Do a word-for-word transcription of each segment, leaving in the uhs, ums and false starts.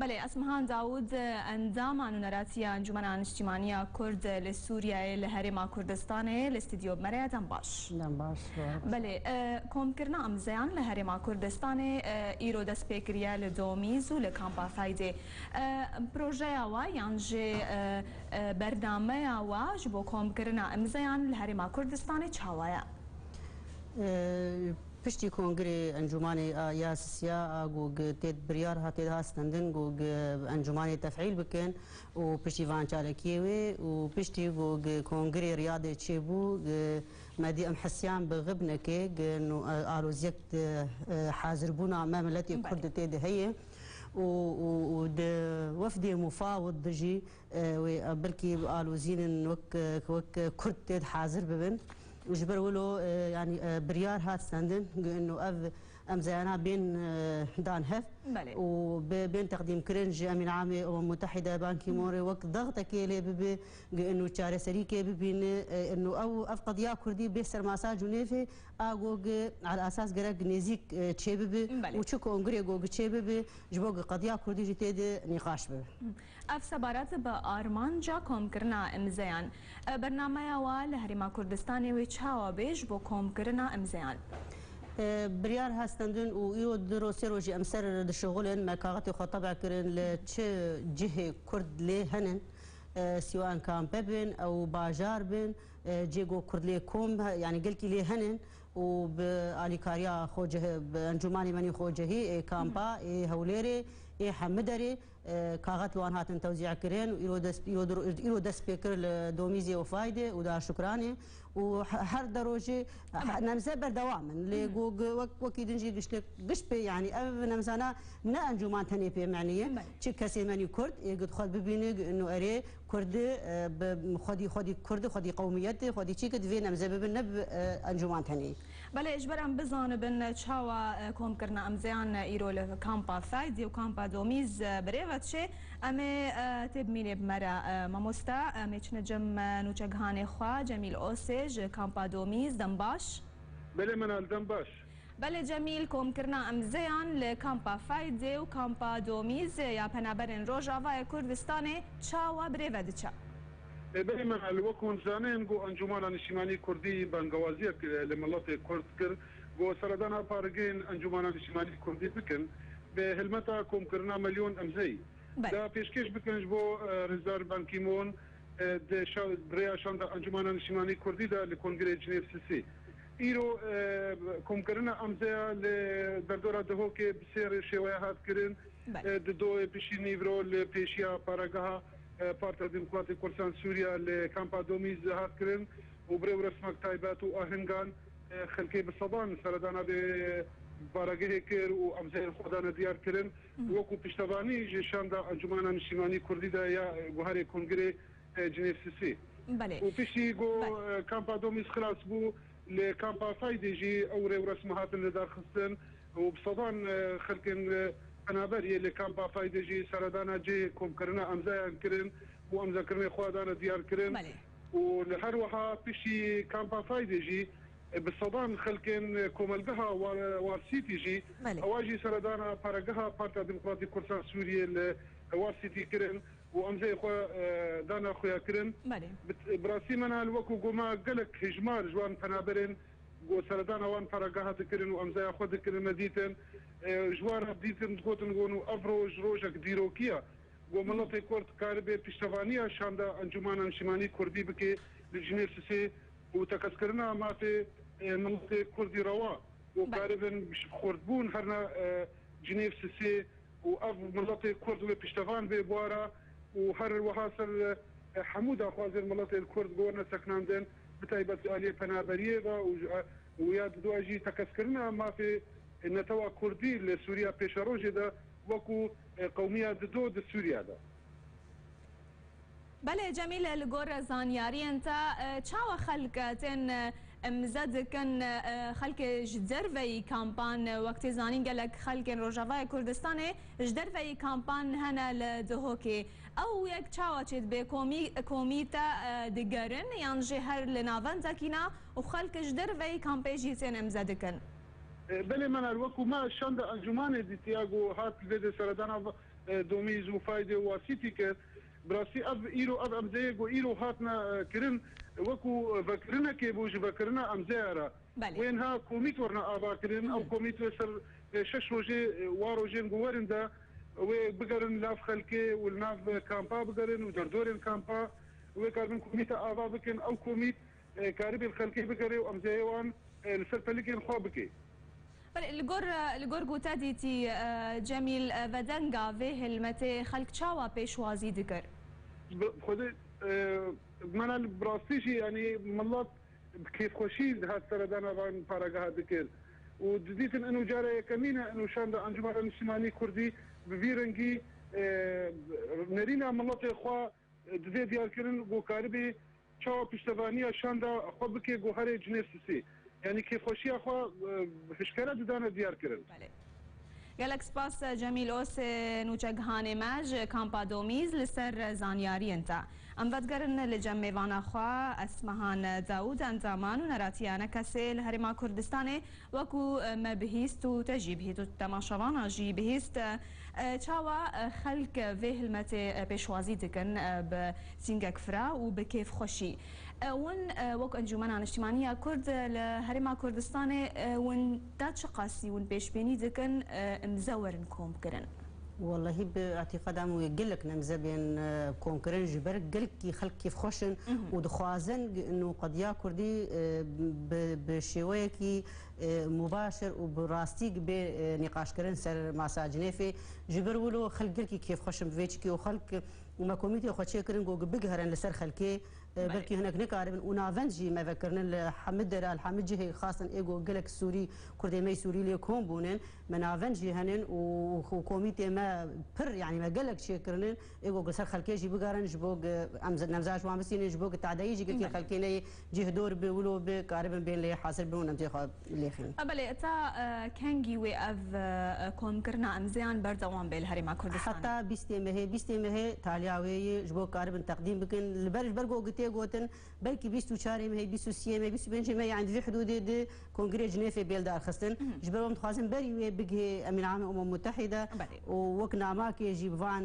Belê, Esmihan Dawûd, endama Nûneratiya Encûmena Niştîmaniya Kurd li Sûriyeyê li Herêma Kurdistanê li stûdyo bi me re ye. Dem baş. Dem baş, spas. Belê, e, komkirina îmzeyan li Herêma Kurdistanê, e, îro dest pê kiriye li Domîz û li Kampa Feydê. E, projeya we yan jî, e, e, bernameya we ji bo komkirina îmzeyan li Herêma Kurdistanê çawa ye? E, Piştî kongrê Encûmanê a ya sisiya a ku gi-, tê biryar hat, tê diha stendin ku gi-, encûmanê tefîl bikin û piştî van çalakiyê wê û piştî ku gi-, kongrê Riyadê çêbû, gi-, me dî em hesiyan bi Xibnekê, gi-, nû, e, aloziyek di, e, hazirbûna me miletê Belê. Kurd tê de heye û, û, û di wefdê mufawid de jî, e, wê, e, belkî alozînin wek, e, wek, e, Kurd tê de hazir bibin. Û ji ber wilo, e, yanî, e, biryar hat stendin, gu inu ev emzeyana bên, e, dan hev Belê. Û bê-, bên teqdîmkirin ji Emîn Amê Umem Mutehîde Ban Ki-moon re wek dextekê lê bibe, gu inu çareserîkê bibîne, e, inu ew, ev qediya Kurdî bê sermasa Cunêfê, a gu gi al asas gerek nêzîk, e, çêbibe Belê. Û çi kongrê gu gi çêbibe, ji bo gi qediya Kurdî jî tê de nîqaş bibe. Ev sebaret bi armanca komkirina îmzeyan. E, bernameya we li Herêma Kurdistanê wê çawa bê ji bo komkirina îmzeyan? E, biryar hat stendin û îro du roj sê rojî em ser dişixulin, me kaxetê xwe tebe kirin li çi cihê Kurd lê henin, e, sîwan kampe bin, ew bajar bin, e, cê ku Kurd lê kom he, yanî gelkî lê henin û bi alîkariya xwecih-, bi encûmanê menî xwecihî ê kampa, ê Hewlêrê, ê Hemiderê, e, kaxet li wan hatin tewzî kirin û îro dest, îro dir-, îro dest pê kir li Domîzê û Faydê û Dar Şukranê û he-, her de rojê he-, nemze berdewam in. Lê go-, go-, wek, wekî din jî giştek, giş pê, yanî ev nemzana ne encûman tenê pê menî ye. Belê. Çi kesê menî Kurd ê gi dixwet bibîne, gu inu erê Kurdi, e, bi xwedî, xwedî Kurdi, xwedî qewmiyetê, xwedî çî ki divê nemze bibin, ne bi, e, encûman tenê. Belê, ji ber em bizanibin çawa, e, komkirina emzeyan, e, îro li kampa Feydê û kampa Domîz, e, birêve diçe, em ê, e, tê bimînê bi me re, e, mamoste, em ê çine cem, e, nûçegihanê xwe, Cemîl Osê ji kampa Domîz, dem baş. Belê, Menal, dem baş. Belê Cemîl, komkirina emzeyan li kampa Feydê û kampa Domîz ya Penaberên Rojavayê Kurdistanê çawa birêve diçe? E, belê Menal, wek hûn dizanin, ku Encûmana Niştimanî Kurdî bangewaziyek, e, li miletê Kurd kir, ku seredana pargehên Encûmana Niştimanî Kurdî bikin, bi hilmeta komkirina milyon emzeyî. Belê. Da pêşkêş bikin ji bo, e, Rêzdar Ban Ki-moon, e, di şa-, di rêya şanda Encûmana Niştimanî Kurdî de li Kongrê Cinêv sisê. Îro, e, komkirina emzeya li derdora Dihokê bi sê rê-, şêweya hat kirin. Belê. E, di doyê pişî nîvro li pêşiya parageha, e, Partiya Demokratîk Kursan Sûriya li kampa Domîz hat kirin û bi rêwresmek taybet û ahingan, e, xelkê bi sedan seredana vê paragehê kir û emzeyên xwe dane diyar kirin. Hı. Wekû piştevanî ji şanda Encûmana Niştimanî Kurdî de ya guherê Kongrê, e, Cinêv sisê. Belê. Û piştî ku, Belê. e, kampa Domîz xilas bû, li kampa Feydê jî ew rêwresme hatin lidarxistin û bi sedan, e, xelkên, e, penaber yê li kampa Feydê jî seredana cihê komkirina emzeyan kirin û emzekirinê xwe dane diyar kirin. Belê. Û li her wiha piştî kampa Feydê jî, e, bi sedan xelkên, e, komelgeha War-, War City jî, Belê. ewa jî seredana parageha Partiya Demokratîk Kursan Sûriyê li War City kirin û emzeyê xwe, e, dana xuyakirin. Belê. Bi, bi rastî Menal, wekû ku me gelek hejmar ji wan penaberên ku seredana wan parageha dikirin û emzeya xwe dikirin me dîtin, e, ji wan re dîtin, digotin, gon û ev roj rojek dîrokî ye. Ku miletê Kurd karibe piştevaniya şanda Encûmana Niştimanî Kurdî bike li Cinêv sisê û tekeskirina mafê, e, miletê Kurdî rewa û Belê. karibin ji xurtbûn herine, e, Cinêv sisê û ev miletê Kurd wê piştevan bê bi wan re û her wiha ser, e, hemû daxwazên miletên Kurd ku werne sekinandin, bi taybet ji aliyê penaberiyê ve û ji, e, û ya didoa jî tekeskirina mafê netewa Kurdî li Sûriya pêşerojê de wekû, e, qewmiya dido di Sûriya de. Belê Cemîl, li gor zanyariyên te, e, çawa xelk, e, tên, e, imze dikin, e, xelkê ji derveyî kampan, e, wek tê zanîn gelek xelkên Rojavayê Kurdistanê ji derveyî kampan hene li Dihokê. Ew yek çawa çêdibe, komî-, komîte, e, digerin yan jî her li navendekî ne û xelk ji derveyî kampê jî tên imze dikin? E, belê Menal, wekû me şanda encûmanê dîtiya ku hat li vê de seredana va-, e, Domîz û Faydê û Wasîtî kir. Bi rastî ev îro, ev emzeyê ku îro hatine, e, kirin, wekû, e, vekirinekê bû ji vekirina emzeya re. Belê. Wê niha komît werine ava kirin. Ew komît wê ser, e, şeş rojê, e, wa rojên ku werin de wê bigerin nav xelkê û li nav kampa bigerin û derdorên kampa wê karibin komîta ava bikin. Ew komît, e, karibê li xelkê bigere û emzeyê wan, e, li ser pelikên xwe bike. Belê, li gor, li gor ku te dîtî, e, Cemîl, e, vedenga vê hilmetê xelk çawa pêşwazî dikir? Bi Xwedê, e, mena li bi rastî jî, yanî milet bi kêfxweşî dihat seredana van parageha dikir. Û didîtin ino cara yekemîn e, ino şanda Encûmena Niştimanî Kurdî bi vî rengî, e, nerîna miletê xwe, e, didê diyarkirin ku karibê çawa piştevaniya şanda xwe bike ku herê Cinêv sisê. Yanî kêfxweşiya xwe, e, hişkere didane diyarkirin. Belê. Gelek spas, Cemîl Os, nûçegihanê me ji kampa Domîz li ser zanyariyên te. Em vedigerin li cem mêvana xwe, Esmehan Dawûd, endaman û neratiyane kesê li Herêma Kurdistanê, wekû, e, me bihîst û te jî bihîst û temaşevana jî bihîst, e, çawa, e, xelk vê hilmetê, e, pêşwazî dikin, e, bi sîngek fira û bi kêfxweşî. E, win, e, wek Encûmena Niştimanî ya Kurd, e, li Herêma Kurdistanê, e, win ta çiqasî win pêşbînî dikin, e, imze werin kom kirin? Wellahî bi îtîqada min wê gelek nemze bên, e, komkirin, ji ber gelkî xelk kêfxweş in û dixwazin ino qediya kurdî, e, bi, bi şêweyekî, e, mubaşir û bi rastî bê, e, nîqaşkirin ser masa Cinêfê. Ji ber wilo xelk gelkî kêfxweş in bi vê çikê û xelk me komîtê xwe çêkirin ku bigiherin li ser xelkê. E, belkî hinek nikaribin û navend jî me vekirinin li hemî dera, li hemî cihê xastin ê ku gelek Sûrî, Kurdê me yê Sûrî lê kom bûnin. Me navend jî henin û, û komîtê me pir, yanî me gelek çêkirinin ê ku li ser xelkê jî bigerin ji bo ku em nemza ji wan bisînin, ji bo ku tadeyî jî gelkî xelkê neyê cih dor bi, wilo bi, karibin bên lê hazir bin û nemzê xwe lêxin. E, belê, ta, e, kengî wê ev, e, komkirina emzeyan berdewam bê li Herêma Kurdistanê? Heta bîstê mehê, bîstê mehê taliya wê yê ji bo karibin teqdîm bikin. Li ber, ji ber ku tê gotin, belkî bîst û çarê mehê, bîst û siyê mehê, bîst û pêncê mehê, yanî di vî hidûdê de Kongrê Cinêfê bêl darxistin. Ji ber wan dixwazin berî wê bigihê Emînama Umem Mutehîde û wek namakê jî bi van,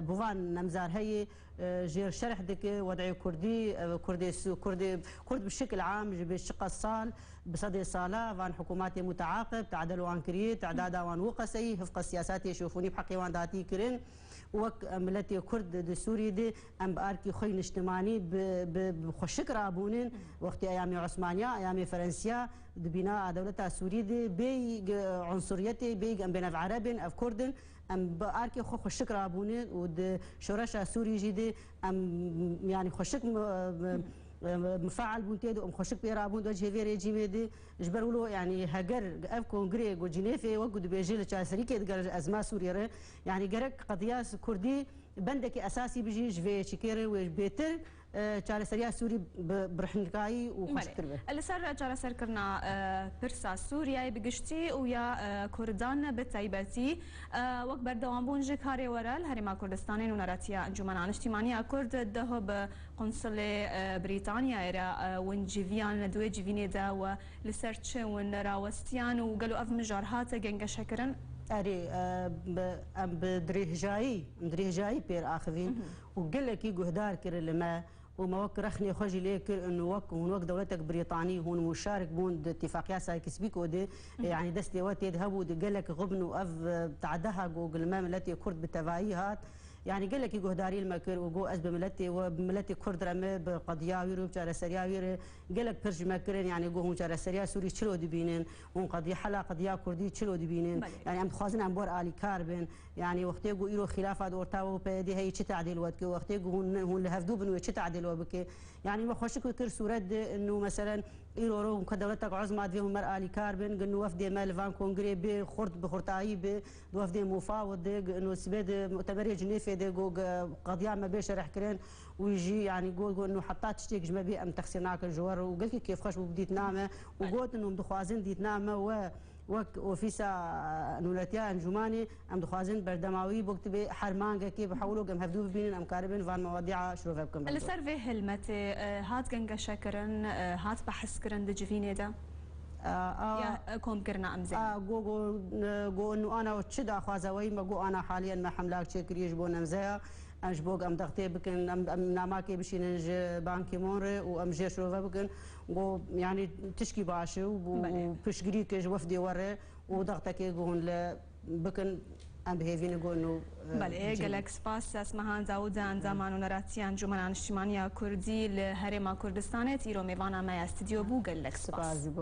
bi van nemzar heye, e, jêr şerh dike, wed'ê Kurdî, e, Kurdê Su-, Kurdê, Kurd bi şikil am ji bi çiqas sal, bi sedê sala van hikûmatê muteaqib, tadel wan kiriye, tedada wan wiqeseyî, hifqa siyasatê şofonî bi heqê wan datî kirin. Wek, e, miletê Kurd di Sûrî de em bi arkî xwe niştimanî, bi, bi, bi xweşik rabûnin. Wextê eyamê Osmaniya, eyamê Ferensiya, di bîna a dewleta Sûrî de bêyî, e, unsuriyetê, bêyî em bên ev Ereb in, ev Kurd in. Em bi arkê xwe xweşik rabûne û di şoreşa Sûrî jî de em, yanî xweşik mi-, mi-, mi-, mifail bûn tê de, em xweşik pê rabûn di cihê vê rejîmê de. Ji ber wilo, yanî heger ev kongrê ku Cinêfê wek ku dibêje li çareserîkê digere ji ezma Sûriyê re, yanî gerek qediya Kurdî bendekî esasî bijî ji vê çikê re wê bêtir e, çareseriya Sûrî bi, bi rihnîkayî û xweşiktir be. Belê. Li ser çareserkirina, e, pirsa Sûriyeyê bi giştî û ya, e, Kurdan bi taybetî, e, wek berdewambûn ji karê we re li Herêma Kurdistanê nûneratiya Encûmena Niştîmaniya Kurd deho bi Qunsulê, e, Brîtanyayê re, e, win civiyan di wê civînê de we li ser çi win rawestiyan û gelo ev mijar hate gengeşekirin? Erê, e, bi, em bi dirêjayî, em dirêjayî pêr axivîn û gelekî guhdar kirin li me. û me wek rexnê xwe jî lê kir, û wek, hûn wek dewletek Brîtanî, hûn muşarik bûn di Îtîfaqiya Sykes-Picot de, e, yanî destê we tê de hebû, di gelek xibn û ev, e, tadeha ku li me miletê Kurd bi tevayî hat, yanî gelekî guhdarî li me kir û got, ez bi miletê we, bi miletê Kurd re me, bi qediya wî re, bi çareseriya wî re gelek pirs ji me kirin, yanî got, hûn çareseriya Sûrî çilo dibînin, hûn qediya, hela qediya Kurdî çilo dibînin? Belê. Yanî em dixwazin em bi we re alîkar bin. Yanî wextê ku îro xîlafa di orta we û P Y D heye, çi tadîl we dike? Wextê ku hûn, hûn li hevdû bin wê çi tadîl we bike? Yanî me xweşik kir sûret de, inu meselen îro ro hûn ka dewletek uzma divê hûn me re alîkar bin, ginu wefdê me li van kongrê bê xurt bi xurtayî bi, di wefdê mufawid de, inu sibê di mutemerê Cinêfê de ku qediya me bê şerehkirin, wî jî yanî got, got, inu heta tiştek ji me bê em texsîr nakin ji we re û gelkî kêfxweş bû bi dîtina me û got, inu em dixwazin dîtina me we Wek ofîsa, e, nûnetiya encûmanê, em dixwazin berdema wî bok dibe her mangekê bi hewlo em hevdû bibînin, em karibin van mewadîa şirove bikin. Li ser vê hilmetê, e, hat gengeşekirin, e, hat behskirin di civînê de? A, a, ya e, komkirina emzê. A, go, go, e, go, nu ana çi daxwaze weyî me go ana haliyen me hemlak çêkiriye ji bo nemzeya. Em ji bo em dextê bikin, em, em namakê bişînin ji Ban Ki-moon re û em jê şirove bikin. Go, yani tişkî baş e û bu- Belê. û piştgirî ke ji wefdê we re û dextekê go hûn le bikin, em bi hêvî ne go nu, e, Belê, cî- gelek spas. Esmehan Dawud, endama nûneratiya Encûmena Niştimanî ya Kurdî li Herêma Kurdistanê, îro mêvana me ya stûdyo bû. Gelek spas. Spas ji bo